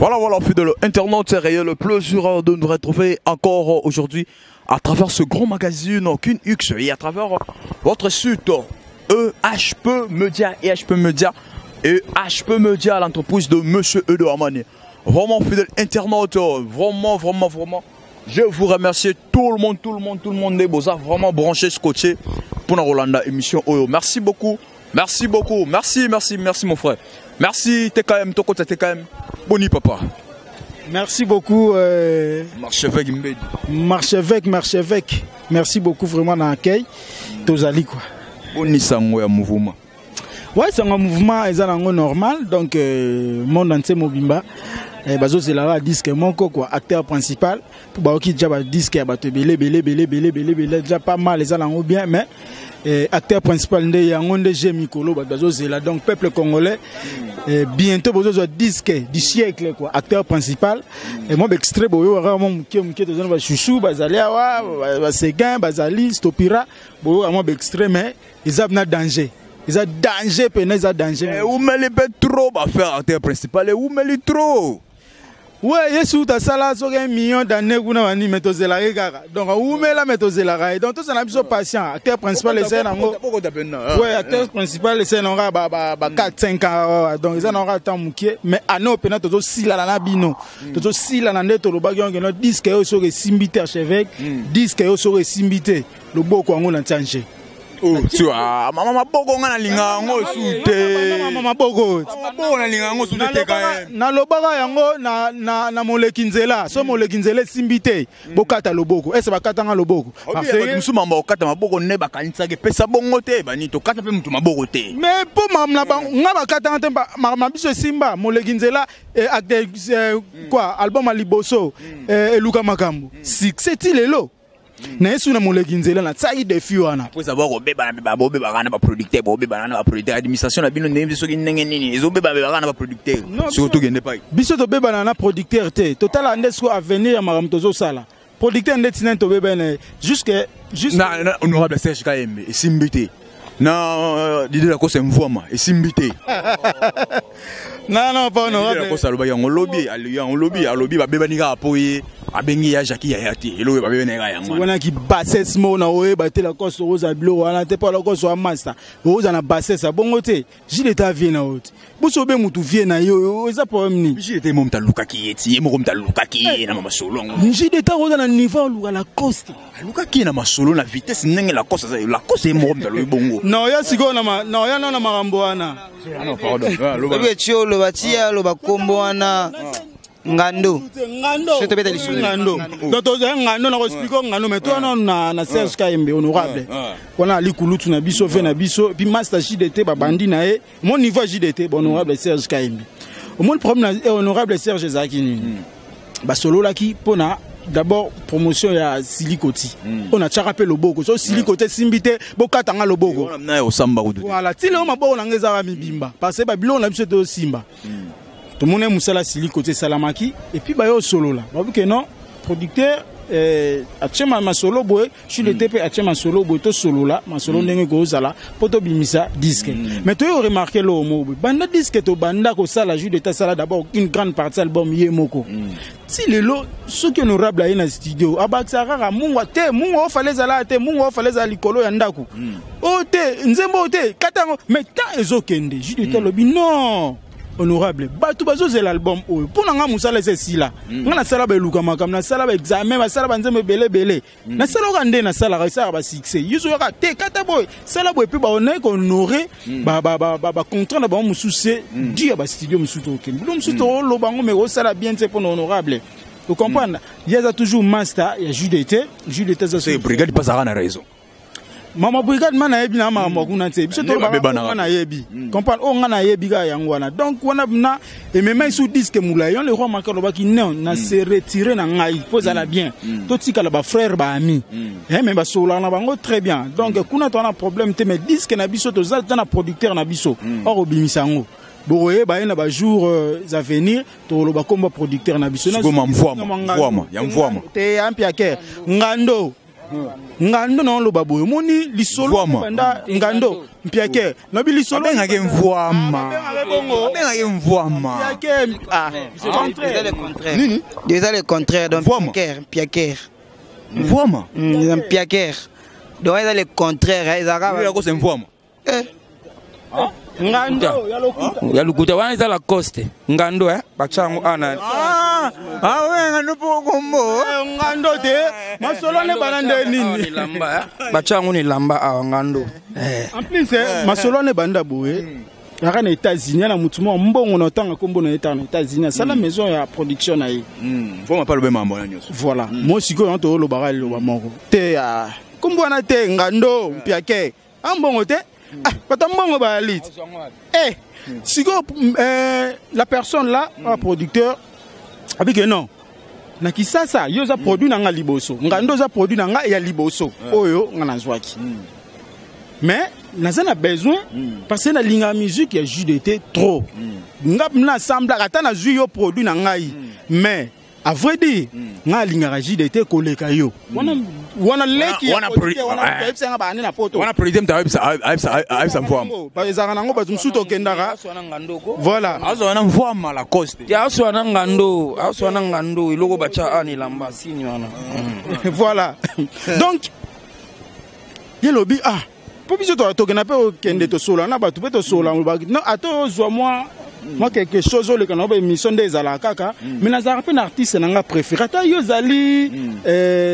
Voilà, voilà, fidèle internaute, c'est réel le plaisir de nous retrouver encore aujourd'hui à travers ce grand magazine Kin X et à travers votre site EHP Media, EHP Media, EHP Media, l'entreprise de Monsieur Edo Amani. Vraiment fidèle internaute, vraiment, vraiment, vraiment. Je vous remercie tout le monde, tout le monde, tout le monde des Beaux-Arts, vraiment branché, scotché pour la Rolanda émission Oyo. Merci beaucoup, merci beaucoup, merci, merci, merci mon frère. Merci TKM, Tokota TKM. Boni papa. Merci beaucoup. Marchevêque Mbedi. Marchevêque, Marchevêque. Merci beaucoup vraiment dans l'accueil. Tozali quoi. Boni sango ya mouvement. Ouais, c'est un mouvement eza nango normal donc monde entier mobimba bazozelaka disque moko quoi, acteur principal po baoki déjà ba disque ya bato ebele ebele ebele ebele ebele ebele déjà pas mal eza nango bien mais acteur principal nde yango nde G mikolo bato bazozela donc peuple congolais bientôt bozozwa disque du siècle quoi, acteur principal et moi extrait boyo kaka mwa moke moke toza na bachouchou bazali awa baseguin bazali stopira boyo mwa baextrait mais eza na danger. Eza danger pena eza danger. Eumeli mpe trop bafaire acteur principal eumeli trop. Ouais, yesu tasala soki 1 million d'années kuna bani mais tozelaka kaka. Donc awumela mais tozelaka ye. Donc tozala biso patient. Acteur principal eza nango. Ouais, acteur principal eza nango ba 4 5 ans. Donc eza nango temps moke mais ano pena tozosilana na bino. Tozosilana nde tolobaki yango no disque oyo soki esimbi te archevêque, disque oyo soki esimbi te loboko yango na ntianje. Oh, tu vois, mama maboko nga nalinga yango su te. Mama maboko. Maboko nalinga yango su te TKM. Nalobaka yango na moleki nzela. So moleki nzela esimbi te. Bokata loboko. Ese bakatanga loboko. Parce que musu mama okata maboko ne bakanisaka epesa bongo te bani tokata pe mutu maboko te. Mais po mama na bango nga bakatanga te mama biso esimba moleki nzela acte quoi album ya liboso eluka makambo. Succès ti lelo. Na yesu na moleki nzela na tsaki défi wana. Après avoir obeba na ba obeba na ba producteur, ba obeba na ba producteur administration na bino ndenge soki ndenge nini ezo beba beba na ba producteur. Surtout kende pai. Biso to beba na producteur te. Total nde siko avenir ya makambo tozo sala. Producteur nde tina to beba na jusque jusque na honorable Serge Kayembe esimbi te. Na Didier Lacoste Mvwama esimbi te. Non non pas honorable. Didier Lacoste aloba yango lobi, yango lobi, alobi ba bebani kaka po ye abengi ya Jackie Yaya te. Eloko ba bebani kaka yango. Wana ki bassesse mo na oye ba te Lacoste oza biloko wana te po Lacoste wa master. Oza na bassesse bongo te. Gilles est vie na ote. Boso be mutu vie na yo eza problème ni. Gilles était mom ta lukaki ye ti, ye moko mta lukaki ye na masolo ngo. Gilles est oza na niveau luka Lacoste. Alukaki na masolo na vitesse ndenge Lacoste aza Lacoste ye moko mta loyi bongo. Non ya siko na ma non ya na makambo wana. Ah non pardon. Ah, loba. Obi etio loba tia loba kombo wana. Ngando. Ngando. Soki tobeta lisolo. Ngando. Donc toza ngando na ko expliquer ngando mais toi non na Serge Kayembe honorable. Wana ali kulutu na biso fe na biso puis master JDT ba bandi na ye. Mon niveau JDT bon honorable Serge Kayembe. Au moins problème na honorable Serge ezalaki nini? Ba sololaki pona d'abord promotion ya Silikoti. On a tchaka pe loboko. So Silikoti simbi te bokata nga loboko. Wana na yo samba kutu. Voilà, ti leo maboko na ngeza ba mibimba. Parce que ba biloko na biso to simba. Tout le monde musala Silikoti salamaki et puis ba yo solo là. Ba que non producteur atie ma solo boye, sur le TP atie ma solo boye to solo là, ma solo ndenge ko zala poto bimisa disque. Mais to yo remarquer lo mo boye. Banda disque to banda ko sala jus d'état sala d'abord une grande partie album ye moko. Si lelo soki honorable aye na studio abakisa kaka mungu te mungu ofale zala te mungu ofale zala likolo ya ndako. O te nzembo te katango mais tant ezokende jus d'état lobi non honorable bato bazozela album oyo mpo na nga mosala eza esila. Nga nasala baeluka makambo, nasala baexamen, basala banzembo ebele ebele. Nasalaka nde nasalaka esalaka basuccès. Yo soki te kata boye sala boye mpe baonaki kohonore bacontraint na bango mosusu se di ya bastudio mosusu tokokende bilo mosusu toloba yango mais osala bien te mpo na honorable. Vous comprenez? Il y a toujours master, il y a JDT, JDT ça c'est brigade pas ça na raison. Mama brigade man nayebi na makambo kuna te. Biso Nde toloba babebana nga nayebi. Comprendre? Oh, nga nayebi kaka yango wana. Donc wana na emema sous disque moulayon le roi Marc alobaki non, na se retirer na ngai po ezala bien. Totikala ba frère ba ami. Eh mais ba solana na bango très bien. Donc kuna to na problème te mais disque na biso tozala ta na producteur na biso. Or obimisa yango. Boye ba na ba jour à venir toloba komba producteur na biso. Siko ma mvwama, mvwama, ya mvwama. Te ampiaker. Ngando. Ngando na oloba boye, omoni lisolo banda ngando mpiake nabi lisolo abengaki mvwama, abengaki mvwama. Mpiake, ah, eza le contraire. Nini eza le contraire? Donc mpiaker, mpiaker. Mvwama. Eza mpiaker, donc eza le contraire, ezalaka yakose mvwama. Ngando ya lokuta. Ya lokuta wana eza Lacoste. Ngando, eh, batya yango ana. Awe ngando mpo kombo. Ngando te, masolo ne bana nde nini? Batya yango na elamba awa, ngando. En plus, masolo ne banda boye, yaka na États-Unis na mutu moko mbongo na otanga nkombo na ye, tanga na États-Unis, asala maison ya production na ye. Mvwama mpe alobe mambo wana nyonso. Voilà, mo sikoyo yango toolobaka liloba moko te, nkombo wana te, ngando mpiake ambongo te. Ah, bato mbongo bayali te. Sikoyo la personne là, producteur abike non, na Kisasa yo oza produit na nga liboso, ngando oza produit na nga ya liboso oyo nga nazwaki, mais naza na besoin parce que nalingaka musique ya JDT trop. Nga na asemblaka ata nazwi yo produit na ngai, mais à vrai dire nga alingaka JDT koleka yo wana. Wana leki oyebisanga baane na poto. Wana producteur moto ayebisa mvwama. Ezalaka nango bato mosusu tokendaka, voilà. Azwa wana mvwama Lacoste. Te, azwa na ngando, azwa na ngando eloko batya awa na elamba sini wana. Voilà, donc ye lobi, ah, mpo biso tokenda mpe okende tosola na bato mpe tosola non, ata ozwa mwa quelque chose oleka na baémission nde ezalaka kaka, mais nazalaka mpe na artiste na nga préféré. Ata yo ozali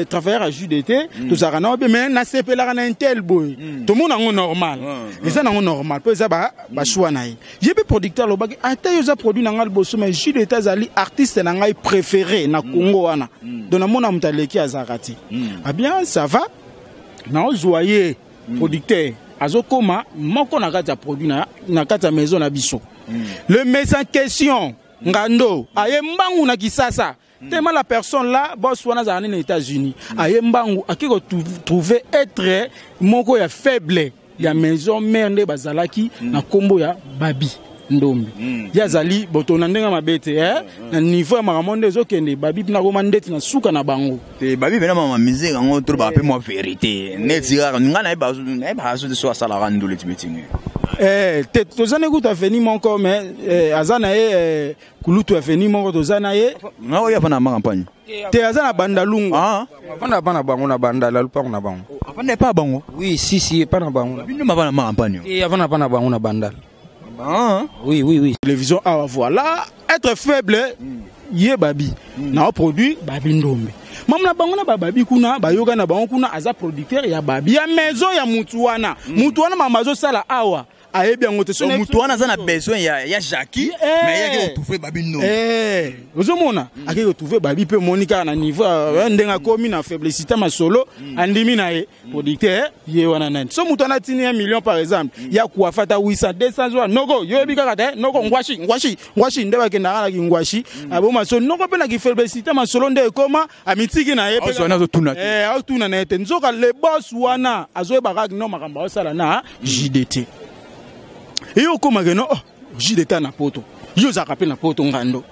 travailleur ya JDT, tozalaka na yo bien, mais nasepelaka na intel boye. Tomona yango normal, eza nango normal mpo eza bachoix na ye. Ye mpe producteur alobaki, ata yo oza produit na ngai liboso, mais JDT azali artiste na ngai préféré na Congo wana, donc namona moto aleki azalaka te. Ah bien, ça va, naozwa ye producteur azokóma moko na kati ya produit na kati ya maison na biso. Le mais en question, ngando aye mbangu na Kisasa tellement la personne là, boss wana azalaka nini na États-Unis, aye mbangu ake kotrouver être moko ya faible ya maison mère nde bazalaki na nkombo ya Babi Ndombe. Ye azali boto na ndenge mabe te, na niveau ya makambo nde ezokende, Babi mpena koma ndeti na suka na bango. Te, Babi mpena mama musique yango tolobaka mpe mwa vérité neti kaka ngai nayebaka so te so asalaka ndule ti metinge. Te, toza na kutu aveni moko, mais aza na ye kulutu aveni moko toza na ye. Nga oyo afanda na campagne. Te, aza na Bandalungu. Afanda epa na bango na Bandala, lupango na bango. Afanda epa bango? Oui, si si, epa na bango. Bino mava na campagne? Te, afanda epa na bango na Bandala. Oui. Télévision awa, voilà, être faible ye Babi na produit Babi Ndombe, mama na bango na bababi kuna bayoka na bango kuna, aza producteur ya Babi ya maison ya mutu wana. Mutu wana mama azosala awa ayebi yango te. Mutu wana aza na besoin ya Jacki, mais yaki kotrouver Babi Ndombe. Ozomona akei kotrouver Babi mpe omoni kaka na niveau ndenge akomi na faiblessité, masolo andimi na ye producteur ye wana nani. So moto wana atini 1 million par exemple ya kuafa ata 800 200 wana, noko yoyebi kaka te, noko ngwashi ngwashi ngwashi nde bakendaka na kingwashi aboma. So noko mpe na kifaiblessité, masolo nde ekoma amitiki na ye. Azotuna. Aotuna na ye te. Nzoka le boss wana azoyeba kaka no makambo aosala na JDT. Eyo okomake no, oh, JDT na poto, yo ozalaka mpe na poto, ngando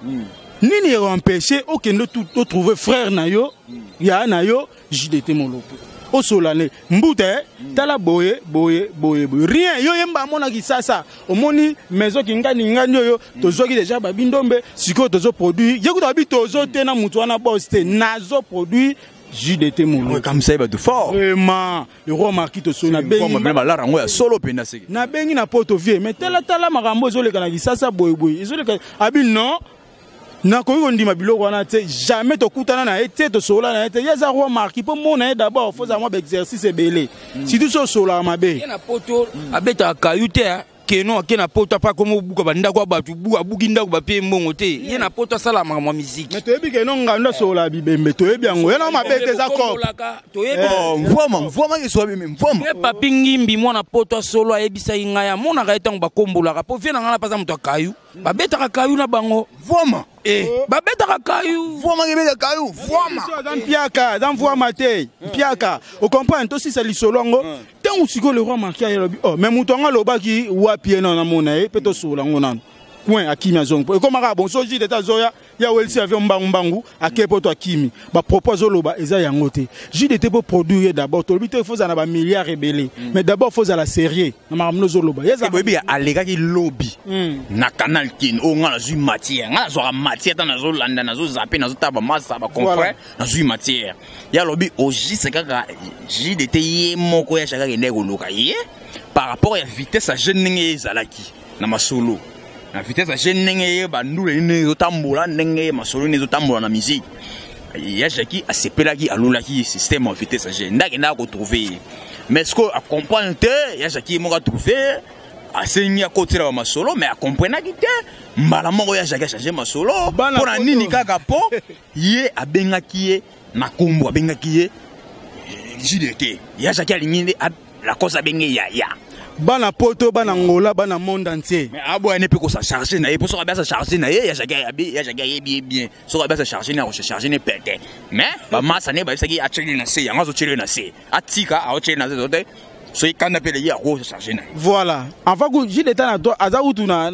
nini ekoempêche okende otrouve frère na yo ya na yo JDT Molopo, osola ne mbuta, tala boye boye boye boye, rien yo yemba amonaki sasa omoni maison kingani ngani oyo tozwaki déjà Babi Ndombe, sikoyo tozoproduire ye kuta babi tozo te na mutu wana boss te, nazoproduire JDT Molopo. Comme ça bato fort. Vraiment, le roi Marquis tosoli. Nabengi balara yango ya solo mpenza seke. Nabengi na poto vie, mais tala tala makambo ezoleka na Kisasa boyeboye ezoleka. Abi non, nakoki kondima biloko wana te, jamais. Tokutana na ye te, tosolola na ye te. Ye aza roi Marquis mpo mona ye d'abord faut ozala mwa baexercice ebele, surtout so osololaka mabe. Ye na poto abetaka kayu te, keno ake na poto apa komo obuka bandako ya bato, abuki ndako bapie mbongo te. Ye na poto asala makambo ya miziki. Mais toyebi keno ngando asolola bibembe, toyebi yango ye na mabe te, eza cop. Toyebi. Mvwama mvwama keswa bime mvwama. Ye papi ngimbi mwana poto asolo ayebisaki ngai amonaka ye ntango bakombolaka mpo vie na ngai na mpaza moto akayu babetaka kayu na bango. Mvwama. Babetaka kayu. Mvwama kebeta kayu mvwama. Aza mpiaka, aza mvwama te, mpiaka, ocomprendre. Tosisa lisolo yango ntango sikoyo le roi Marquis aye alobi, oh, mais moto yango alobaki wapi ye nano namona ye mpe tosolola yango nano. Coin akimi, azongi po ekomaka bon. So JDT azoya, ya welisi avion mbangu mbangu, ake po to akimi. Bapropos azoloba eza yango te. JDT mpo produire, d'abord tolobi te, faut ozala na bamilliard ebele, mais d'abord faut ozala sérieux na makambo ozoloba. Boyebi, alekaki lobi na Canal Kin oyo. Nga nazwi matière, nga nazwaka matière ta, nazolanda, nazozape, nazotala bamasa, baconfrère, nazwi matière. Ye alobi ojise kaka JDT ye moko ya chaka akendaki koluka ye par rapport ya vitesse ya jeune, ndenge ye ezalaki na masolo, na vitesse ya jeune, ndenge ye bandula nini ezotambola, ndenge masolo nini ezotambola na musique ya Jaki. Asepelaki, alulaki système ya vitesse ya jeune nde akendaka kotrouve ye. Mais ce que acomprendre te, ya Jaki ye moko atrouve, asengi akotela bamasolo, mais akomprenaki te. Mbala moko ya Jaki achange masolo. Mpo na nini? Kaka mpo ye abengaki ye na kombo, abengaki ye JDT. Ya Jaki alingi nde Lacoste abenge yaya. Bana Poto, bana Ngola, bana monde entier. Mais aboya ne mpe kosa charge na ye, mpo soki abe asa charge na ye, ya Jaki ayebi, ya Jaki ayebi ye bien. Soki abe asa charge na ye, akosa charge ne pete. Mais bamasa ne bayebisaki atieli na se, yango azotieli na se, atika aotieli na se te. Soki kanda mpe eleki, akosa charge na ye. Voilà, enfin ku JDT na to aza kutu na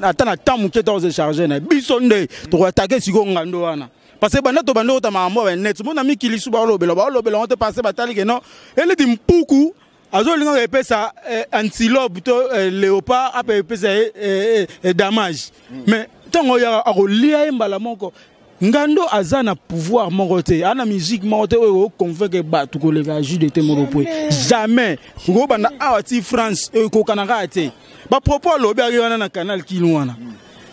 ata na temps moke to charge na biso nde tokoatake sikoyo ngando wana, parce que banda to banda ota makambo ya net, mona mikili su baolobela yango te, parce que batali ke non, eleti mpuku azolingaka epesa antilope to léopard, ape epesa ye damage. Mais ntango oyo akolia ye mbala moko, ngando aza na pouvoir moko te, aza na musique moko te oyo oconvaincre bato koleka JDT Mulopwe. Jamais okobanda awa ti France, ekokanaka te. Bapropos alobi aki wana na Canal Kino wana,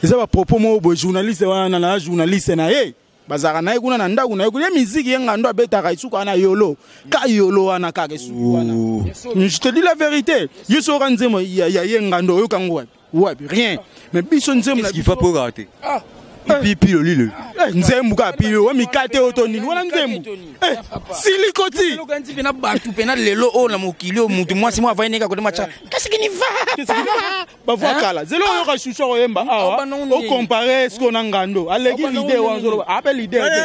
eza bapropos moko boye. Journaliste wana na journaliste na ye bazalaka na ye kuna na ndako na ye kuna. Ye miziki ye ngando abetaka esuka wana yolo ka yolo wana kaka esuki wana. Je te dis la vérité, ye soka nzembo ya ye ngando oyokango wapi wapi? Rien. Mais biso nzembo na biso te pipi lolilo. Nzembo kaka pilo wa mikate oyo to nini wana, nzembo silikoti. Mpena bato mpena lelo oyo na mokili oyo, mutu mwasi mo avai neka kote macha kasi kini va. Bavoi kala zelo oyoka shushu akoyemba awa, ocompare siko na ngando aleki leader wana, ozoloba ape leader te.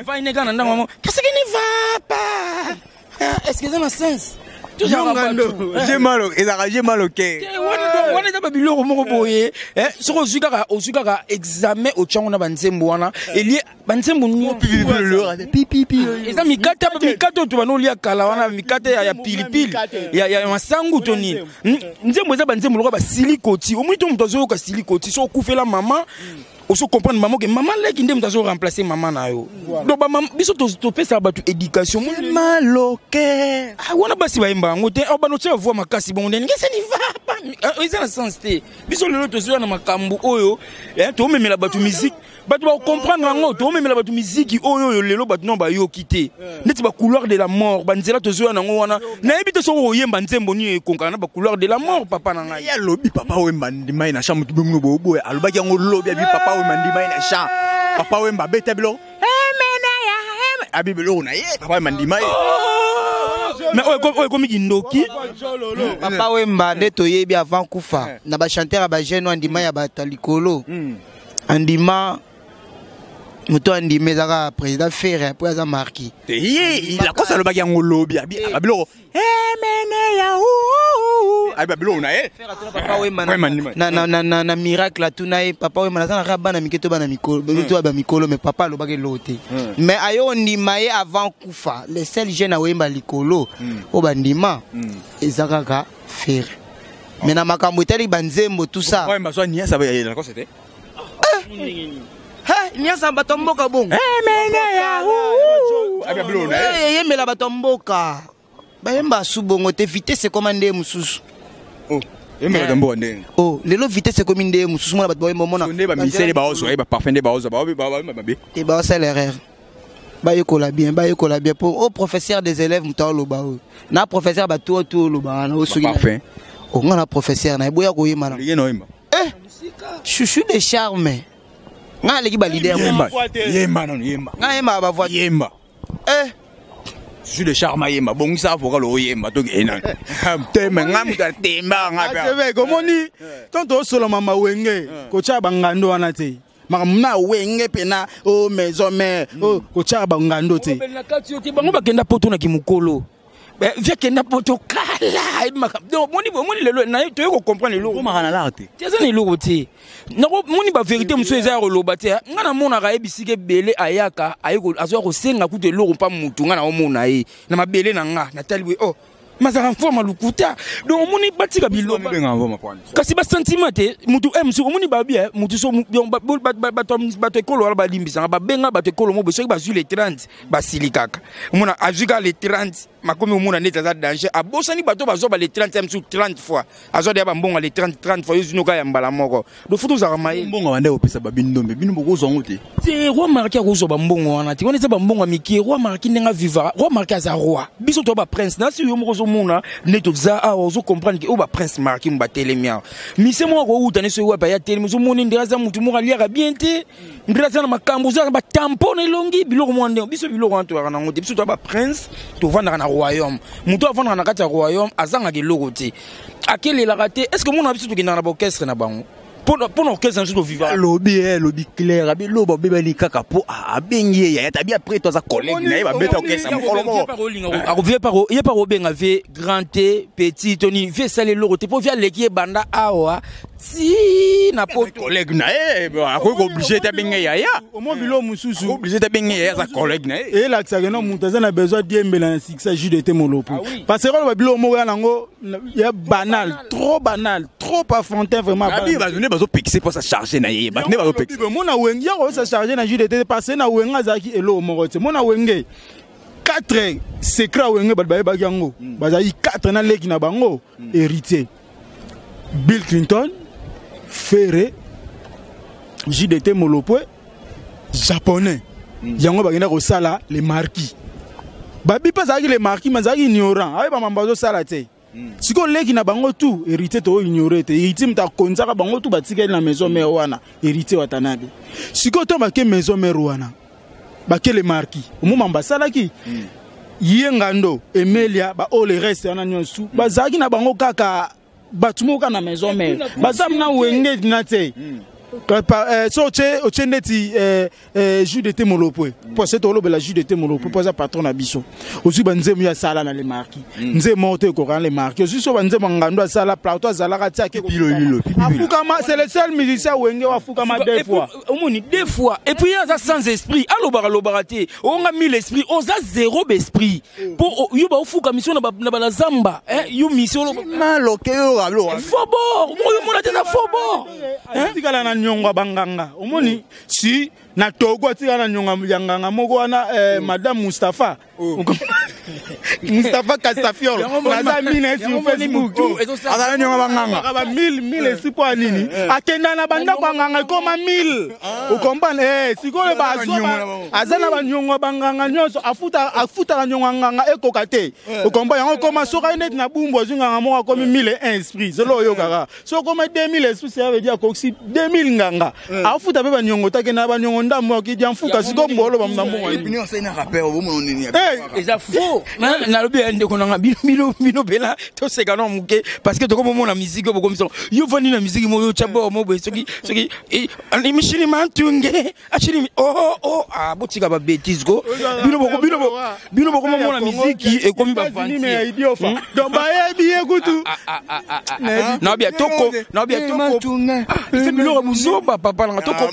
Avai neka na ndango mo kasi kini va pa. Est-ce que eza na sens? Ezalaka j'ai mal au cœur. Wana eza babiloko moko boye. Soki ozwi kaka examen, otyango na banzembo wana, elie banzembo eza mikate, mikate oyo tobanda olia kala wana, mikate ya pilipili, ya masangu to nini. Nzembo eza banzembo lokola basilikoti. Omoni to moto azoyoka silikoti, so okufela mama, oso comprendre mama ke mama leki nde moto azoremplace mama na yo. Donc biso topesaka bato éducation. Maloke. Wana basi bayemba yango te. Bano tia voix makasi bongo ndenge ngeseni va, eza na sens te. Biso lelo tozoya na makambo oyo, tomemela bato musique, bato bakocomprendre yango. Tomemela bato miziki oyo lelo bato no bayoki te, neti bacouloir de la mort, banzela tozoya nango wana. Nayebi te soki okoyemba nzembo nini ekonkana na bacouloir de la mort, papa na ngai. Ye alobi Papa Wemba ndima ye na champ. Motu bino boboya, alobaki yango lobi, abi Papa Wemba ndima ye na champ. Papa Wemba abeta biloko abi biloko na ye, Papa Wemba ndima ye. Mais oyo ekomi kindoki. Papa Wemba nde toyebi avant kufa na bachanteur ya bajeune oyo andima ya bato ya likolo. Andima moto andima ezaka président Ferre mpo aza marquis. Ye Lacoste alobaki yango lobi, abi babiloko emene ya abi babiloko na ye. Papa Wemba na miracle atuna ye Papa Wemba naza na kaka bana mike to bana mikolo to bamikolo, mais papa alobaki eloko te. Mais ayo ondima ye avant kufa, le seul jeune aoyemba likolo oyo bandima eza kaka Ferre. Mais na makambo etali banzembo, tout ça, Lacoste te. Nyonso bato ya mboka bongo eyembela bato ya mboka bayemba su bongo te. Vitesse ekoma nde mosusu. Eyembela bato ya mboka ndenge? Oh, lelo vitesse ekomi nde mosusu, mona bato bayemba, omona. Nde bamisele baozwa ye, baparfum nde baozwa, bayemba mabe. Te, baosala erreur. Bayekola bien, bayekola bien, po o professeur des élèves moto aoloba oyo na professeur bato oyo to oloba wana oyo soki parfum. Onga na professeur na ye boya koyemba na Ndenge na oyemba. Eh, chouchou de charme, nga aleki baleader. Yemba, yemba nano, yemba. Nga yembaka bavoix. Yemba. Eh. Chouchou de charme ayemba, bongisa vocal, oyemba tokee nano teme. Nga moto atemba nga mpe. Archevêque, omoni ntango tozosolama mawenge, kotia bangando wana te. Makambo na wenge mpena o maison mare o kotia bangando te. Na kati yo te, bango bakenda poto na kimokolo. Vieux akenda poto kala, ayebi makambo. Donc omoni, omoni lelo na ye toye kocomprendre eloko. Okomaka na lar te. Te, eza na eloko te. Nakomoni bavérité mosusu eza ya koloba te. Ngai namonaka ye bisika ebele, ayaka aye azoya kosenga kutu eloko mpa mutu. Ngai naomona ye na mabele na nga, natali boye, oh, mazalaka mfoma lokuta. Donc omoni, batika biloba. Benga mvoma pwani. Kasi basentiment te. Mutu mosu omoni babi mutu so donc bato ekolo wana balimbisanga, babenga bato ekolo mo boye. Soki bazwi le 30, basili kaka. Omona azwi kaka le 30, makomi omona neti aza danger, abosani bato bazwa ba le 30 ya mosusu 30 fois, azwa deya bambongo ya le 30 30 fois. Yo zwi noka ya mbala moko. Donc faut tozalaka mayele. Mbongo bande kopesa babindombe, bino bokozwa yango te. Te, Roi Marquis akozwa bambongo wana te. Wana eza bambongo ya mike. Roi Marquis, ndenge avivaka, Roi Marquis aza roi, biso toza baprince. Nasi yo moko ozomona nde toza awa, ozocomprendre ke oyo baprince Marquis mo batelemi awa. Mise moko akouta ne soki wapi, aya telemi, ozomoni ndenge aza mutu moko aliaka bien te, ndenge aza na makambo, oza na batampo na elongi, biloko mwa ndenge. Biso biloko wana toyaka nango te. Biso toza baprince, tovandaka na royaume. Moto avandaka na kati ya royaume azangaka eloko te, akelelaka te. Est ce que mona biso tokendaka na baorchestre na bango mpo na orchestre na biso tovivaka? Alobi, alobi clair, abi loba obebani kaka mpo abengi ye yaya tabi. Après to aza collègue na ye, babeta orchestre mokolo moko. Ye pa kobenga vieux grand te, petit toni. Vieux esali eloko te mpo vieux aleki ye banda awa ti na poto. Collègue na ye, akoki koobliger te abenge yaya. Omo bilo mosusu. Obligé te abenge yaya, aza collègue na ye. Eyelakisaka no moto aza na besoin diembela na succès jude te molopo, parce que koloba bilo moko ya nango ya banal, trop banal, trop enfantin vraiment. Abi bato nde bazopekisa mpo asa charge na ye, bato nde bazopekisa. Mona Wenge ya koyosa charge na jude te, parce que na Wenge azalaki eloko moko te. Mona Wenge, 4 secret ya Wenge, bato bayebaki yango, bazalaki 4 na leki na bango Héritier, Bill Clinton, Ferre, JDT Molopwe, Japonais. Yango bakenda kosala le Marquis. Babi mpe azalaki le Marquis, mais azalaki ignorant, ayeba mambo azosala te. Sikoyo leki na bango tu Héritier, to ignore te. Héritier moto akonzaka bango tu, batikali na Maison Mère wana, Héritier Watanabe. Sikoyo to bake Maison Mère wana, bake le Marquis, omoma basalaki ye ngando Emelia, baoyo le reste wana nyonso bazalaki na bango kaka bato moko kaka na Maison Mère, baza na Wenge na te. So otie ndeti jus de te Molopwe, mpo se tolobela jus de te Molopwe mpo aza patron na biso. Ozwi banzembo ye asala na le Marquis, nzembo moko te ekoka na le Marquis. Ozwi so banzembo ya ngando asala plateau, azalaka ti ake afukama. C'est le seul musicien Wenge oyo afukama deux fois. Omoni, deux fois. Et puis ye aza sans esprit, alobaka lobaka te. Onga mille esprit, oza zéro besprit mpo yo baofuka mission na bana zamba, yo mission. Maloke yo alo. Faux bord moyo mona te, na faux bord. Atikala na niongo ya banganga. Omoni si na Togo, atikala na niongo ya nganga moko wana, madame Mustapha, Mustapha Castafiol. Naza mine sur Facebook. Azala niongo banganga. Ba mille mille esi mpo ya nini? Akenda na bandako ya nganga, ekoma 1000, okomprendre? Sikoyo aza na baniongo ya banganga nyonso, afutaka niongo ya nganga ekoka te, okomprendre? Yango ekoma soki aye neti na Bumbu, azwi nganga moko, akomi 1001 esprit. Zelo oyokaka soki okoma 2000 esprit, cela veut dire akokisi 2000 nganga, afuta mpe baniongo te. Akenda na baniongo ndambo, akidi mfuka. Sikoyo mbolo bamuna mbongo. Eza faux. Nalobi ya ndeko nanga, bino bino mpena toseka no moke, parce que tokomomona musique oyo bokomisa yo vandi na musique moko, otya bor mo boye, soki mishili mantunge ashili, oh, ah, botika babêtises ko. Bino bokomomona musique ekomi bavanti. Donc bayebi ye kutu. Nabia toko, nabia toko, eza biloko buzoba, papa nanga. Toko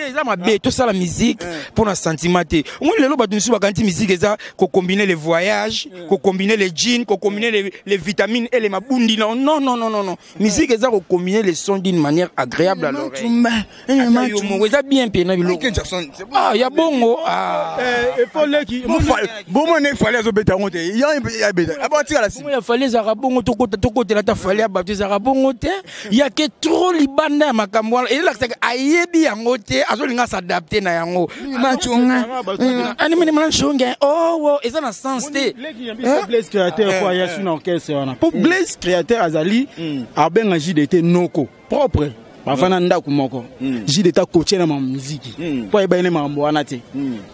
eza mabe. Tosala musique mpona sentiment te. Omoni lelo bato misusu bakanisi musique eza kocombiner les voyages, kocombiner les jeans, kocombiner les vitamines et les mabundi. Non, non, non, non, non, non. Musique eza kocombiner les sons d'une manière agréable à l'oreille. Yo moko eza bien mpena biloko ya bongo. Efoleki. Bomona Efali azobeta yango te, abeta abatikala. Bongo ya Fally ezalaka bongo, tokotela ata Fally ya bato ezalaka bongo te. Yake trop libanda ya makambo wana, elakisaka ayebi yango te, azolinga s'adapter na yango. Animanchonge oh, eza na sens te. Blaise Créateur po aya su na orchestre wana, po Blaise Créateur azali abenga JDT noko propre, bafanda ndako moko. JDT akotie na makambo miziki mpo ayeba ye makambo wana te.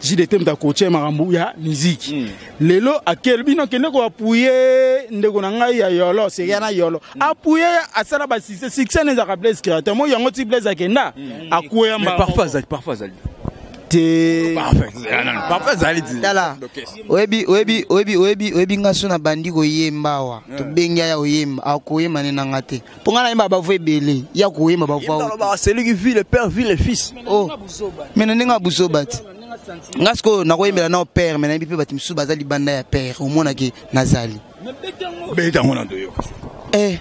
JDT moto akotie makambo ya miziki. Lelo akeli bino, kende koapuye ndeko na ngai ya yolo seria na yolo, apuye, asala basuccès. Succès na ezalaka Blaise Créateur mo yango ti Blaise akenda akweya. Parfois azali, parfois azali. Te. Parfait ezali ti. Tala, oyebi oyebi oyebi oyebi oyebi nga so na bandi koyemba awa, tobengi aya koyemba, akoyemba nde nanga te, mpo nga nayemba bavoix ebele ya koyemba bavoix. Alobaka: celui qui vit le père vit le fils. Oh, mais na ndenge ya buzoba ti, nga sikoyo nakoyembela nao père, mais nayebi mpe bato misusu baza libanda ya père, omonake nazali. Beta yango na toyoka. Eh,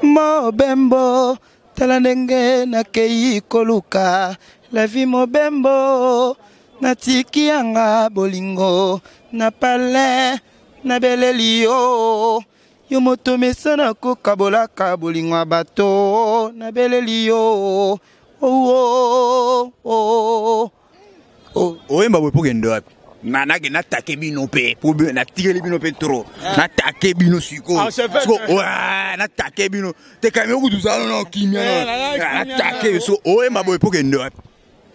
mobembo, tala ndenge nakei koluka la vie, mobembo natiki yanga bolingo na palin, nabeleli yo, yo moto mesana kokabolaka bolingo ya bato, nabeleli yo, oh, oh, oh, oh. Oyemba boye mpo kende wapi? Na nake natake bino mpe po natikeli bino mpe trop, natake bino sikoyo. Ah, c'est vrai. Sikoyo, ouais, natake bino te kami okutu zala na kimia. Natake so, oyemba boye mpo kende wapi?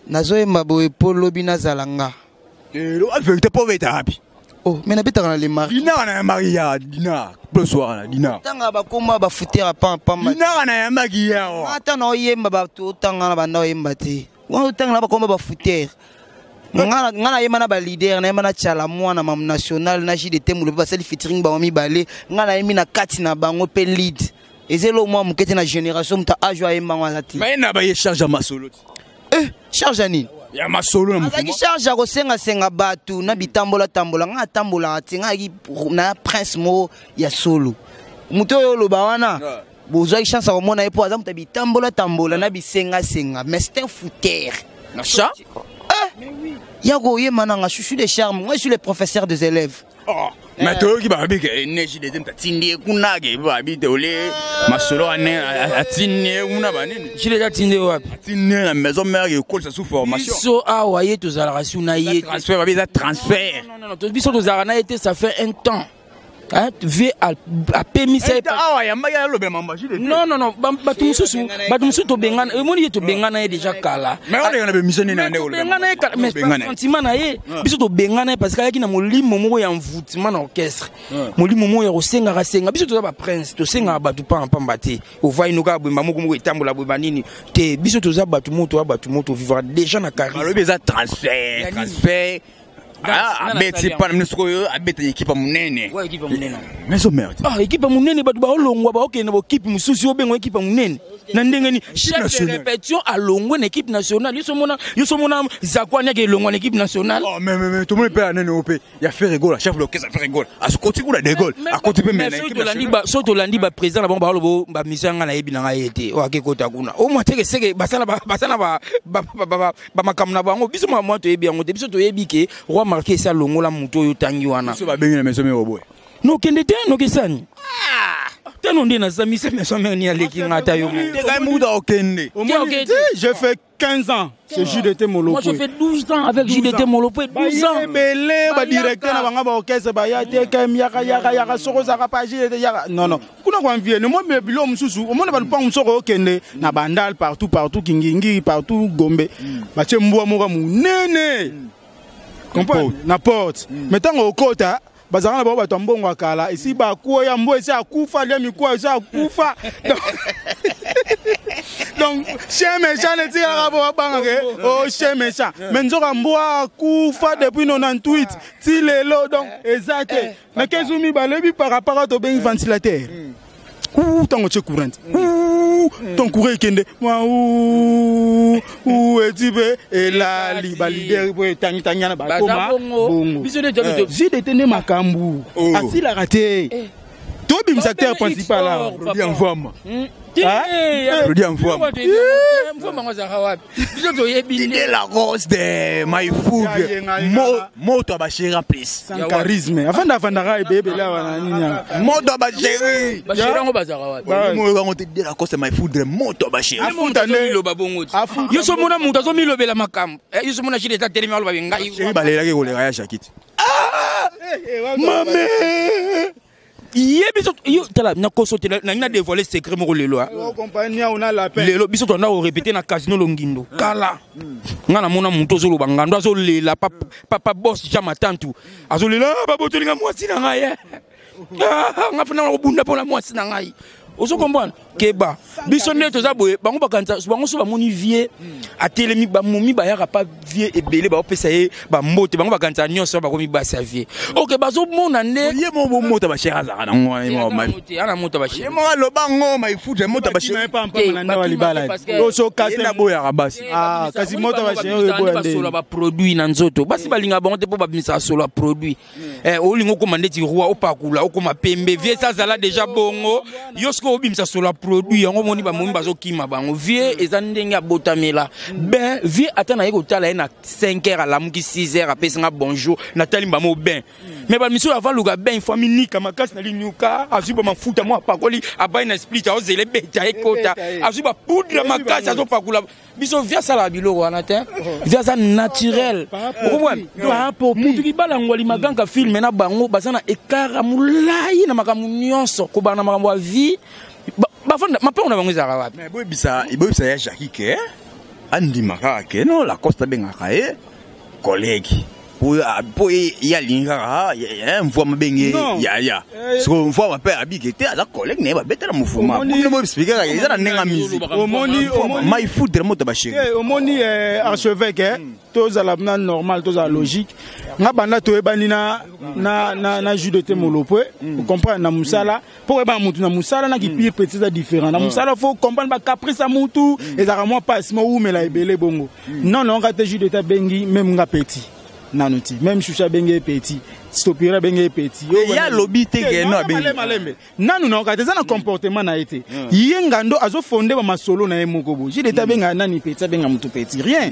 Nazoyemba boye mpo lobi nazala nga. Elo vérité, mpo obeta wapi? Oh, mais nabetaka na le mari. Dinara na yambaki ya dinara plus wana dinara. Ntanga bakoma bafutere pamba. Dinara na yambaki yawa. Ata na oyemba, bato otanga na banda oyemba te, wana otanga na bakoma bafutere. Nga nayemba na baleader, nayemba na Tiala Mwana Mam National na JDT Molope, basali featuring bango mibale, nga nayembi na kati na bango mpe lead. Eza eloko mwa moke te na génération, moto age ayemba ngo aza te. Maye na baye charge ya masolo ti. Eh, charge ya nini? Ya masolo na azalaki charge ya kosengasenga bato na bitambola-tambola. Nga atambolaka te, nga ayaki na prince moko ya solo. Moto oyo oloba wana, bozwaki chance ya komona ye mpo aza moto ya bitambola-tambola na bisengasenga, mais c'est un fouteur. Na cha. Ya koyemba nanga chouchou de charme, moi je suis le professeur des élèves. Oh, mais toyoki babi ke ne JDT moto atindi ye kuna, ke babi te ole masolo ane atindi ye kuna banini. JDT atindi ye wapi? Atindi ye na Maison Mère, ekolisa sous formation. Biso awa ye tozalaka su na ye te. Transfert, babi eza transfert. Non, non, non, biso tozalaka na ye te, ça fait un temps. Hein, vie apemisa ye. Awa yambaki alobela mambo JDT. Non, non, non, bato mosusu tobengana, emoni ye, tobengana ye déjà kala. Mais oleka na bemission nini na nde? Tobengana ye kala, mais sentiment na ye, biso tobengana ye parce que ayaki na molimo moko ya envoûtement na orchestre, molimo moko ya kosengaka senga. Biso toza baprince, tosengaka bato pamba te. Ovai noka boyemba moko moko etambola boyemba nini te. Biso toza bato moko, toza bato moko tovivra déjà na carrière. Balobi eza transfert, transfert. Abeti pa na bino sikoyo, abeta équipe ya monene. Ouais, équipe ya monene. Maison Mère. Ah, équipe ya monene, bato baolongwa, baokende bokipe mosusu, obenga équipe ya monene na ndenge nini? Chef de Nationale. répétition alongwe na équipe nationale, yo so mona Zakwani ake elongwa na équipe nationale. Oh, mais tomoni mpe ya nene oyo mpe ya Ferre Gola, chef d'orchestre Ferre Gola akoti kuna, de Gaulle akoti mpe mais na équipe nationale. Soki tolandi baprésident na bango, baoloba bamission yanga nayebi na ngai ye te, oyo ake kota kuna omwa teke seke basala bamakambo na bango. Biso mwa toyebi yango te. Biso toyebi ke Roi Marquis esi alongola moto oyo otangi wana. Biso babengi na Maison Mère, oboye. Nokende te, nokesani tano nde naza mise Maison Mère ni aleki nga ata yo moko. Tekai muta okende. Ok. J'ai fait 15 ans chez JDT Molopwe. Moi, je fais 12 ans avec JDT Molopwe, 12 ans. Ebele badirecteur na bango baorchestre baya te KM, yaka yaka yaka, soko ozalaka pa JDT, yaka. Non, non, kuna koenvie no moi bilo mosusu, omona balupango mosusu okende na Bandal, partout partout, Kingingi partout, Gombe, batie mbwa moko ya monene, comprendre, na porte. Mais ntango okota, bazalaka na bango bato ya mbongo ya kala, esi bakwea, mbwa esi akufa, lia mikwa esi akufa. Donc chien méchant netikalaka po babangaka o chien méchant, mais nzoka mbwa akufa depuis 98 ti lelo. Donc eza te, mais kezu mibale ebi par rapport tobengi ventilateur ntango tie courant, ton courant ekende mwa eti mpe elali baleader po etangitangi na bakoma bongo. JDT nde makambo asilaka te, tobimisa acteur principal awa. Mvwama. Rodi ya Mvwama. Mvwama ngo azalaka wapi? Biso toyebi. De la rose de my food moto ya bachéri en plus. Sans charisme, afanda afandaka ebeyebele awa na nini awa. Moto ya bachéri. Bachéri yango bazalaka wapi? Moyokango te, de la cause my food, moto ya bachéri. Afuta nde. Loba bongo ti yo so mona moto azomilobela makambo. Yo so mona JDT atelemi, aloba ngai. Chéri balelaki koleka ya Jacquet. Mame ye biso yo tala nakoso te, nangi na dévoiler secret moko lelo. Lelo biso tonda korépéter na Casino Longindo kala, nga namona moto ozoloba ngando azolela, papa boss Jean Matantu azolela: "Babotolinga mwasi na ngai, nga fana kobunda mpona mwasi na ngai." Ozo comprendre? Keba biso nde toza boye, bango bakanisa bango so bamoni vie atelemi, bamomi bayaka pa vie ebele, baopesa ye bambote, bango bakanisa nyonso bakomi basi ya vie. Ok, bazomona nde ye moko bomota bashere azalaka nango wana, ye moko ana mota bashere. Ye moko aloba ngo maifuta mota bashere. Ye naboyaka basi. Ah, kasi mota bashere oyo eboya nde. Basola baproduit na nzoto, basi balingaka bango te mpo babimisaka solo ya produit. Olinga okóma ndeti roi, opakula okóma pembe. Vie esi azala déjà bongo, yo soki obimisa solo ya produit yango, omoni bamomi bazokima bango. Vie eza ndenge abotamela ben. Vie ata naye kotala ye na 5 heures, alamuki 6 heures, apesi nga bonjour, natali mbamo ben. Mais bamisu oyo avaluka ben, ifo aminika makasi na linyuka, azwi bamafuta mo apakoli, abai na split, aozela ebeta ekota, azwi bapoudre makasi azopakula. Biso vie asalaka biloko wana te, vie aza naturel. Okomona mutu kibala ngwali maganka filme na bango, baza na écart ya molai na makambo nyonso, kobanda na makambo ya vie. Bafanda mapango na bango ezalaka wapi? Mais boyebisa ya Jackie ke andima kaka ke no Lacoste abengaka ye collègue, po ye alingi kaka mvua mabenge yaya. Siko mvua mpe abike te, aza collègue na ye, babetela mofuma. Bino boexplique kaka eza na ndenge ya musique. Omoni maifudre moto basheri. Omoni, archevêque, tozala na normal, tozala logique. Nga banda toyebani na jude te Molopwe, ocomprendre, na mosala, mpo koyebana mutu na mosala na kipire petit eza différent. Na mosala faut comprendre bacaprice ya mutu, ezalaka mwa pasi mo wumela ebele bongo. Non, non, nga te, jude te abengi même nga petit nano ti, même shusha abengi ye petit, stopira abengi ye petit. Ye alobi te ke no abengi. Malembe nanu nayoka te, eza na comportement na ye te. Ye ngando azofonde bamasolo na ye moko bo. Jude te abenga nani petit, abenga mutu petit, rien.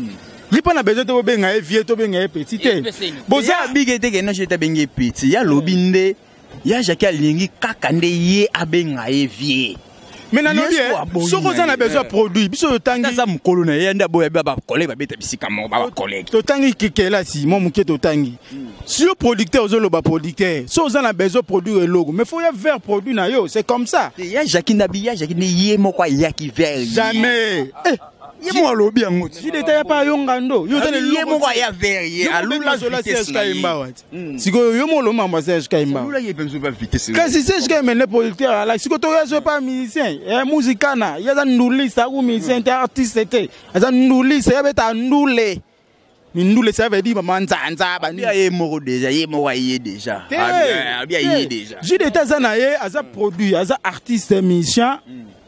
Ye mpa na besoin te bobenga ye vie, tobenga ye petit te. Boza abike te ke no jude te abengi ye petit. Ye alobi nde ya Jackie alingi kaka nde ye abenga ye vie. Mais nalobi, soki oza na besoin ya produit, biso totangi. Aza mokolo na ye nde aboya bacollègue, babeta bisika moko, bacollègue. Totangi kelasi mwa moke, totangi. Si yo producteur ozoloba producteur, so oza na besoin produire eloko, mais faut ya vers produit na yo, c'est comme ça. Ya Jackie ndabi, ya Jackie nde ye moko ayaki vers. Jamais. Ye moko alobi yango. Jide ya pa yo ngando, yo oza na ye moko aya vers ye, alula vitesse na ye. Sikoyo yo moko olomamba Serge Kayemba. Alula ye mpe ba vitesse. Kasi Serge Kayemba nde producteur ala, sikoyo toya so pa musicien musikana, ye aza nduliste, aku musicien te, artiste te, aza nduliste, ye abeta ndule, mindule, ça veut dire manzanza. Bani ye moko déjà, ye moko aye déjà, abi aye déjà. Jude te aza na ye, aza produit, aza artiste, musicien,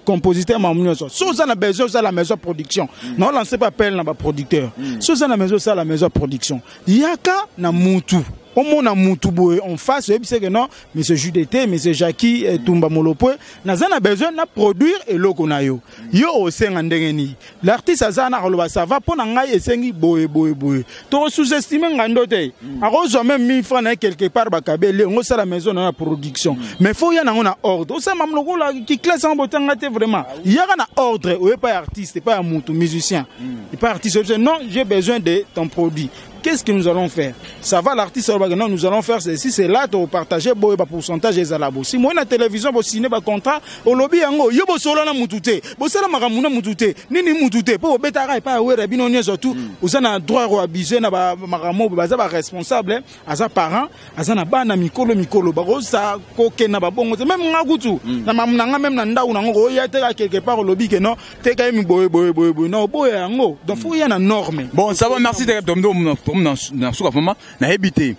compositeur, mamu nyonso. So oza na besoin osala maison production, na olance pa appel na baproducteur. So oza na besoin osala maison production, yaka na mutu, omona mutu boye en face, oyebisi ke non, monsieur Jude te, monsieur Jackie Tumba Molopwe, naza na besoin na produire eloko na yo. Yo osenga ndenge nini? L'artiste aza na koloba ça va, mpo na ngai esengi boye boye boye. Toko sous-estime ngando te, akozwa même 1000 francs na ye quelque part, bakabeli yango, osala maison na yo ya production. Mais faut ya nango na ordre, osala mamu lokola kiklasse yango botanga te. Vraiment, yaka na ordre, oye pa ya artiste, pa ya mutu musicien, epa artiste, oyebisa non, j'ai besoin de ton produit, qu'est-ce que nous allons faire? Ça va, l'artiste alobaka non, nous allons faire ceci, c'est là topartage boye, bapourcentage ezala bo. Si moye na télévision, bosine bacontrat, olobi yango, yo bosolola na mutu te, bosala makambo na mutu te, nini mutu te, mpo bobetaka epai ya wera. Bino nyonso tu oza na droit koabuse na makambo. Baza baresponsable, aza parent, aza na bana mikolo mikolo, bakosa kokenda babongo te. Même nga kutu na mamu na nga, même na ndako nango, koya teka quelque part, olobi ke non, teka ye boye boye boye boye, non, oboya yango. Donc faut ya na norme. Bon, ça va, merci. Na suka vraiment, nayebi te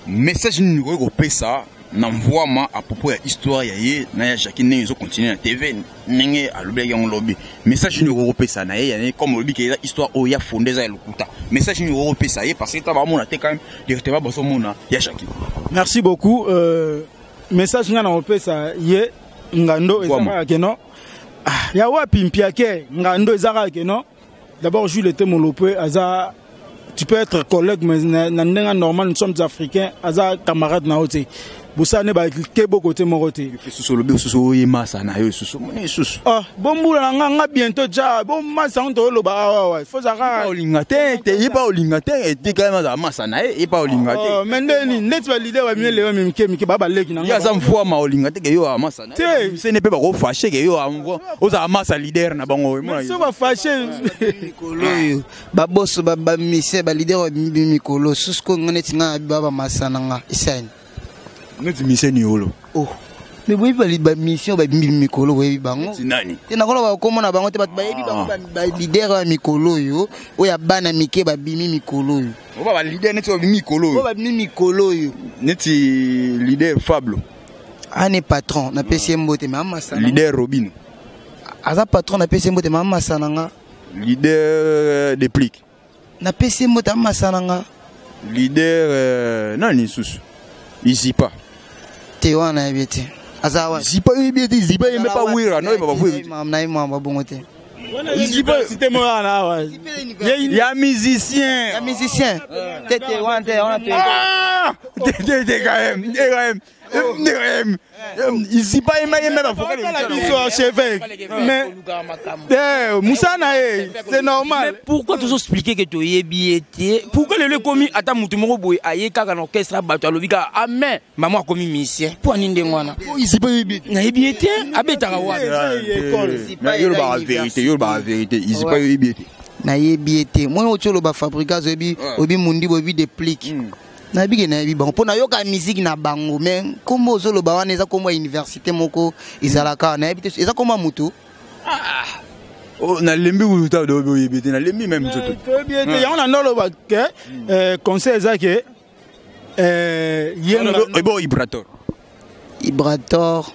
message nini okoki kopesa na mvwama à propos ya histoire ya ye na ya Jackie, ndenge ezocontinue na TV, ndenge alobelaki yango lobi. Message nini okoki kopesa na ye ya comme olobi ke eza histoire oyo ya fonde, eza ya lokuta? Message nini okoki kopesa ye? Parce que ta bamona te quand même directement, bazomona ya Jackie. Merci beaucoup. Message nga na kopesa ye ngando eza kaka ke non, ah, ya wapi mpiake ngando, eza kaka ke non. D'abord, Jules Ete Molopwe aza, tu peux être collègue, mais na ndenge normal, nous sommes africains, aza camarade na yo te, bosala nde bakebo kote moko te. Susu olobi susu oyemasa na yo susu moni susu. Ah, bombula na nga, nga bientôt ja bomasa ngo toyoloba awawa, faut zaka. Olinga te te, ye pa olinga te, etika ye azala masa na ye, ye pa olinga te. Mais ndeni ndeti baleader bamine lelo mike mike baa baleki na ye, aza mvwama, olinga te ke yo amasa na Te. Sene mpe bakofâcher ke yo ozala masa leader na bango. So bafâcher. Mikolo oyo baboso bamise baleader mikolo susu ko nga neti nga ba bamasa na nga esani. Neti miseni olo. Oh. Mais boyebi bamission babimi mikolo, boyebi bango. Ti nani? Te, nakoloba kombo na bango te. Bato bayebi bango, baleader ya mikolo oyo, oyo ya bana mike babimi mikolo oyo. Oba baleader neti babimi mikolo oyo oyo. Babimi mikolo oyo. Neti leader Fablo. Ane patron, napesi ye mbote, me amasana. Leader Robino. Aza patron, napesi ye mbote, me amasana nga. Leader Deplique. Napesi ye mbote, amasana nga. Leader nani lisusu? Izipa. Te, wana nayebi te, aza wapi? Zipa oyebi ete Zipa yembe pa Wera no yeba bavuye. Nayebi mwamba bongo te. Université moko wana awa. Ya musicien. Ya musicien te, te, wana te, wana te. Ah! Te, te, KM, TKM, TKM. Izipa yemba yemba bavocal. Otala biso, archevêque, mais eh, mosala na ye, c'est normal. Mais pourquoi tozoexpliquer ke toyebi ye te? Pourquoi lelo ekomi ata motu moko boye aye kaka na orchestre ya bato, alobi kaka amen, mama akomi musicien? Mpo ani ndenge wana? Izipa oyebi te? Nayebi ye te. Abetaka wapi? Yo olobaka vérité, yo olobaka vérité. Izipa oyebi ye te? Nayebi ye te. Moni oti oloba Fabricas, oyebi, oyebi Mundibo, oyebi Deplique. Nayebi ke nayebi bango mpo nayoka musique na bango, mais nkombo ozoloba wana eza nkombo ya université moko ezalaka, nayebi te, eza nkombo ya motu. Oh, nalembi kuluta oyebi oyebi te, nalembi même nzoto. Toyebi ete yango na ndoloba ke conseil eza ke ye Ebo Ibrator. Ibrator,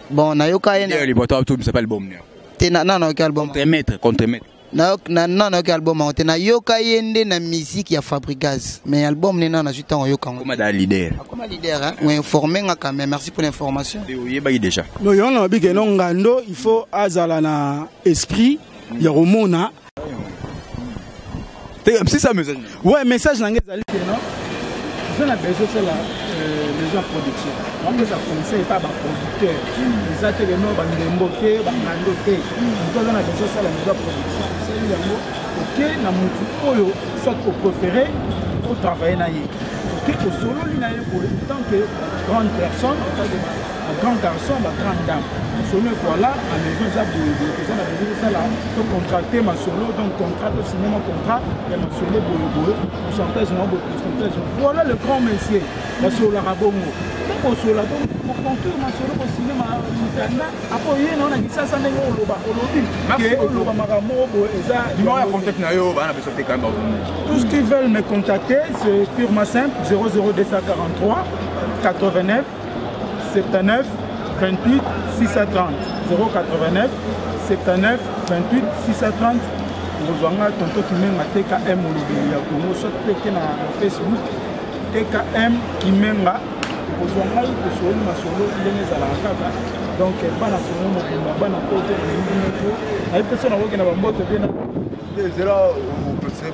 bon, nayoka ye. Leader Ibrator tobimisa pa album ne. Te, na nayoki album. Contremaître, contremaître. Na nayoki album yango te. Nayoka ye nde na musique ya Fabricas, mais album ne na nazwi ntango oyoka yango. Koma da leader. Akoma leader, hein? Ouais, informé nga quand même, merci pour l'information. Te, oyebaki déjà. No, yango na babi ke no ngando, il faut azala na esprit ya komona. Te, c'est ça message. Ouais, message na ngai ezali ke no oza na besoin osala maison ya production, bapesa conseil pa baproducteur. Eza te ke no bandembo te, bangando te. Moto aza na besoin osala maison ya production, osali yango, oke na motu oyo soit opréféré otravaille na ye, oke osololi na ye boye en tant que grande personne, en tant que grand garçon, bagrande dame, solo. Voilà, na maison eza boye boye, toza na besoin tosala, tocontracte masolo, donc contrat, tosigne mwa contrat ya masolo boye boye, pourcentage na boye, pourcentage. Voilà, le grand monsieur basololaka bongo. Ntango bosolola boconclure masolo, bosigne mikanda, apo ye nao na Kisasa ndenge oloba, olobi ke oloba makambo moko boye eza. Numéro ya contact na yo, bana biso te quand même. Tous qui veulent me contacter, c'est purement simple, 00243 89 79 28 630, 089 79 28 630. Okozwa nga tonto Kimenga TKM, molobeli ya Congo. Soki mpe ke na Facebook TKM Kimenga, okozwa ngai, tosololi masolo ndenge ezalaka kaka. Donc bana Congo mobimba, bana poto, nayebi moko, nayebi te so nakoki na bambote mpe na Ezela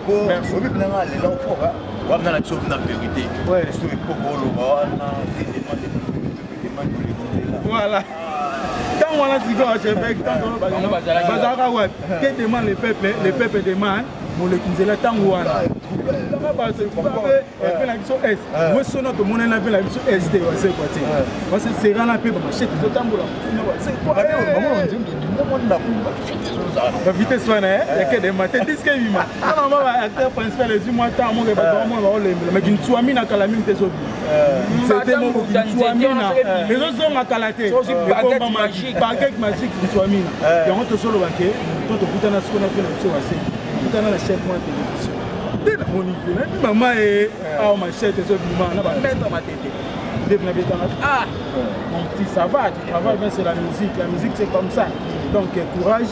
po oyebi mpena lela fort wana na biso na vérité. So ekoko oloba wana te demande demande. Voilà, ntango wana sikoyo, archevêque, ntango bazalaka wapi? Que demande le peuple? Le peuple demande moleki nzela. Ntango wana mpe na biso s wesona tomonani mpe na biso st wasekwa te, parce serana mpe bamachete ezotambola, bavitesse wana ya kedema te. Disque ebima mama, baacteur principal ezwi mwa temps moke, bato bamona baolembela, mais kintuami na kala mingi te, ezobima nzete moko kintuamina ezozonga kala te, baguette magique kintuamina. Yango tozoloba ke to tokutana sikoyo na mpe na biso wase kutana na chef mwa télévision nde namoni mpe nayebi mama e awa machete ezobima na bamaître matete nde na betanga: "Ah mon petit, ça va, tu travailles bien, c'est la musique, la musique c'est comme ça." Donc courage,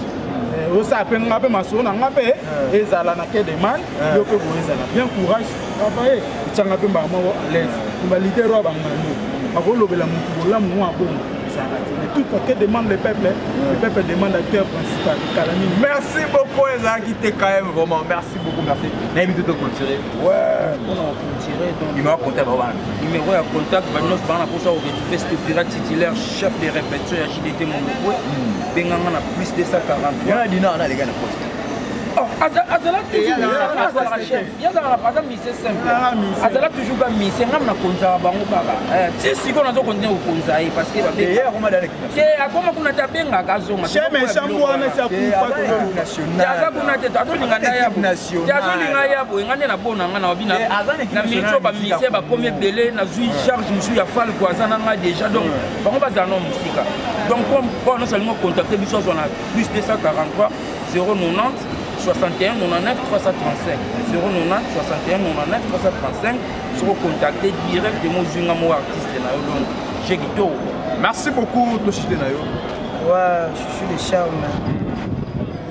osala mpe nga mpe masolo na nga mpe ezala na ke demande yo mpe boye, ezala bien, courage, travailler, etianga mpe mbala moko à l'aise. Baleader oyo bangando bakolobela motu bolamu mwa bongo ezalaka te. Mais tout que demande le peuple? Le peuple demande acteur principal kala mingi. Merci beaucoup, ezalaki TKM, vraiment merci beaucoup, merci. Nayebi te, toclôturer. Ouais. Mpona koclôturer, donc numéro ya contact bao wana. Numéro ya contact, banyonso baa na mposa koretrouve Stopira, titulaire, chef de répétition ya JDT Molokwe, benganga na plus 243. Yana dina wana aleka na poste. Oh. Azala toujours chef, ye azalaka aza mise simple, azala toujours ka mise. Ngam nakonzaka bango kaka ti sikoyo, nazo continuer kokonza ye parce que te akoma kuna te, abengaka azonga. Aza kuna te, azolinga nda ya te, azolinga ya boye. Nga nde nabona nga na babi na miniti bamise bakomi ebele, nazwi charge mosusu ya Falko, aza na nga déjà. Donc bango bazala no mosika. Donc mpo nyonso alingi contacter biso, azwa na plus 243 090 61 99 335, 090 61 99 335. Soko contacter directement, ozwi nga moko artiste na yo, donc j'ai kitoko. Merci beaucoup, toshite na yo. Ouais, je suis le charme.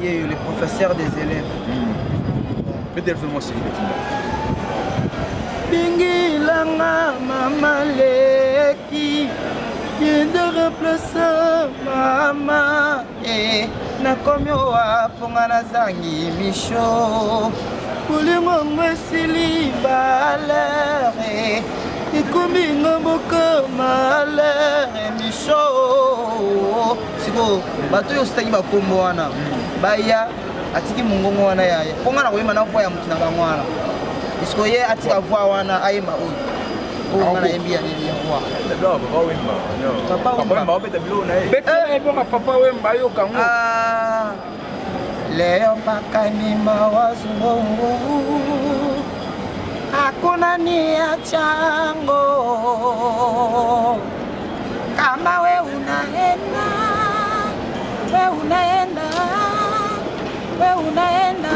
Il est le professeur des élèves. Peut-être moi c'est Bingilanga mama leki, kende remplace mama. Eh, nakomi owa mponga nazangi misho, bolingo ngo esili valeur, ekomi nga mboka malheur misho. Sikoyo bato oyo ositaki bakombo wana baya, atiki mongongo wana ya mpo nga na koyemba na voix ya motu na bango wana. Sikoyo ye atika voix wana, ayemba oyo oyo nga nayembi ya roi. Papa Wemba. Ebonga Papa Wemba ayoka ngo. Leo mpaka ni mawazo, hakuna nia chango kama we unaenda, we unaenda, we unaenda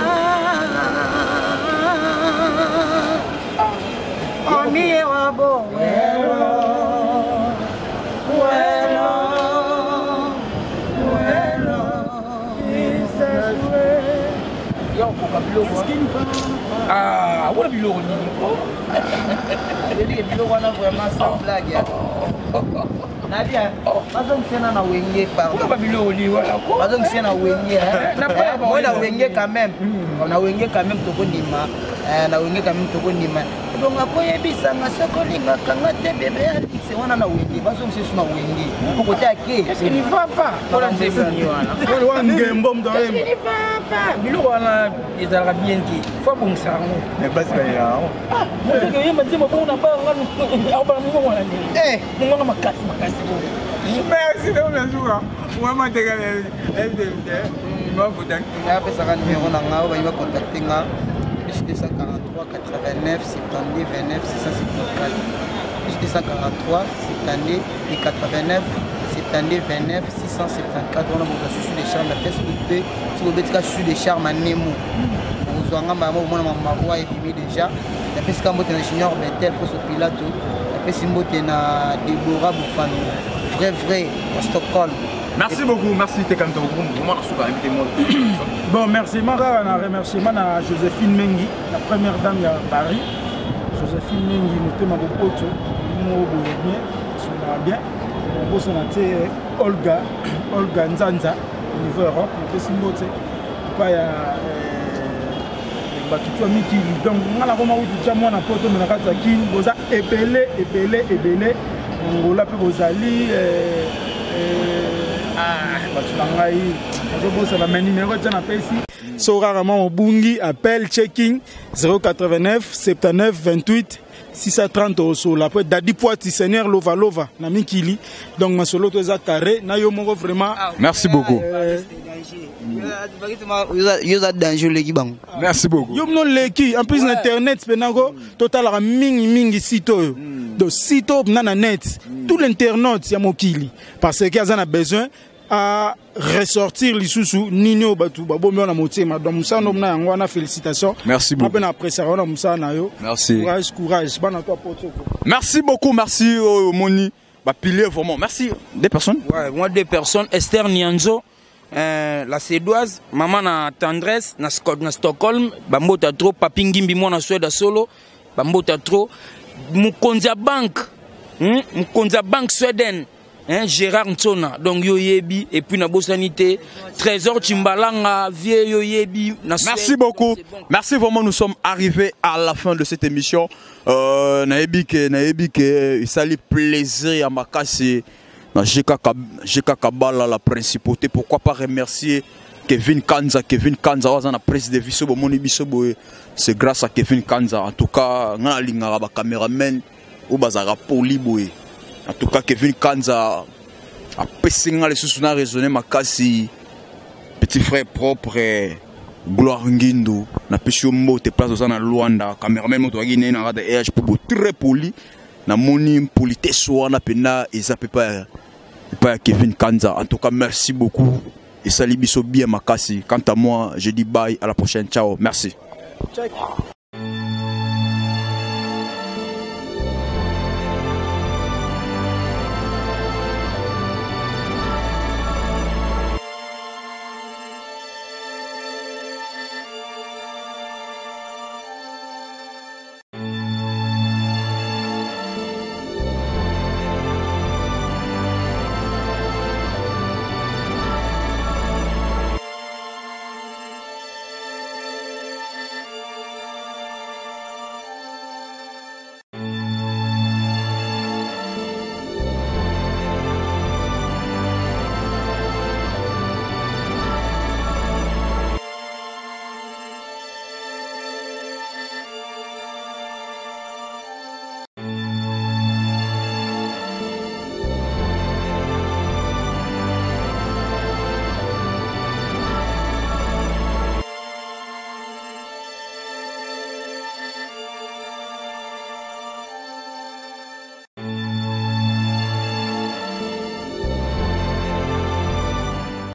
omie wabo welo welo welo. Ya okoka biloko wana, biloko nini ko? Eliki biloko wana vraiment sans blague nabia bazongisena na Wenge, pardon. Babiloko nini wana ko? Bazongisena na Wenge moi, na Wenge quand même, na Wenge quand même tokondima, na Wenge quand même tokondima. Ebonga koyebisanga soki olingaka nga te, bebe Alix wana na Wenge, bazongisa esu na Wenge po kote ake. Qu'est-ce qui ne va pas mpona nzembo nini wana? Wana ngembo moto Qu'est-ce qui ne va pas? Biloko wana ezalaka bien te, faut abongisa yango. Mosoki oyemba nzembo bongo na banga, akobala mongongo wana ndenge mongongo makasi makasi bongo. Merci, donc nazuka wamateka. Apesaka numéro na nga oyo bayi bacontacte nga: plus 243 89 72 29 674, plus 243 72 et 89 72 29 674. Wana bozwa Chouchou de Charme na Facebook mpe soki obetika Chouchou de Charme anemo, ozwa nga mbala moko, omona mamaroi ebimi déjà. Napesika mbote na Junior Betel Poso Pilato, napesi mbote na Debora Bofano, vrai vrai ya Stockholm. Merci beaucoup, merci Tekanto. Vraiment, la soupe a invité moi. Bon, merci kaka na remerciement na Joséphine Mengi, la première dame ya Paris. Joséphine Mengi, motema bopoto moko boye bien, esungaka bien. Bosana te Olga, Olga Nzanza au niveau Europe, napesi mbote epai ya bato tu ya mikili. Donc nga nakoma kutu tya mwana poto, me na kati ya Kini boza ebele ebele ebele, Angola mpe bozali. Bato na ngai nazobosana, me numéro tia napesi so kaka mwa mobungi appel checking 089 79 28 630 osola. Après Dadi Poati, Seigneur Lova Lova na mikili. Donc masolo to eza carré na yo moko vraiment. Merci beaucoup. Yo oza danger, oleki bango. Merci beaucoup. Yo mno leki en plus na internet mpenako totalaka mingimingi site oyo. Donc site oyo mna na net, tout l'internaute ya mokili, parce que aza na besoin à ressortir lisusu nini oyo bato babomi wana motema. Donc mosala ndo mna yango wana, félicitation. Merci beaucoup. Mpe na appréciaka wana mosala na yo. Merci. Courage, courage, bana to apotoko. Merci beaucoup, merci oh, Moni. Bah, pilier vraiment. Merci. Des personnes? Ouais, moi deux personnes, Esther Nianzo, la Suédoise, maman na Tendresse, na, na Stockholm, bambota trop, Papi Ngimbi mwana Suède solo, bambota trop, Mukonza Bank, Mukonza Bank Sweden, hein, Gérard Ntsona, donc yo yebi, et puis na bosani te, Trésor Chimbalanga, vieux yo yebi, na Merci Suède, beaucoup. donc c'est bon. Merci vraiment, nous sommes arrivés à la fin de cette émission. Nayebi ke esali plaisir ya makasi na GK Kabala, la principauté. Pourquoi pas remercier Kevin Kanza, Kevin Kanza oyo aza na prise de vue, so bomoni biso boye, c'est grâce à Kevin Kanza. En tout cas nga nalingaka ba cameraman oyo bazalaka poli boye. En tout cas Kevin Kanza apesi nga lisusu na raisonner makasi. Petit frère propre Gloire Ngindu, napesi yo mbote place oza na Luanda. Cameraman moto azalaki nene na kati ya EHP bo très poli, namoni politesse wana mpenza eza mpe epai ya Kevin Kanza. En tout cas merci beaucoup, esali biso bien makasi. Quant à moi, je dis bye, à la prochaine, ciao, merci. Check.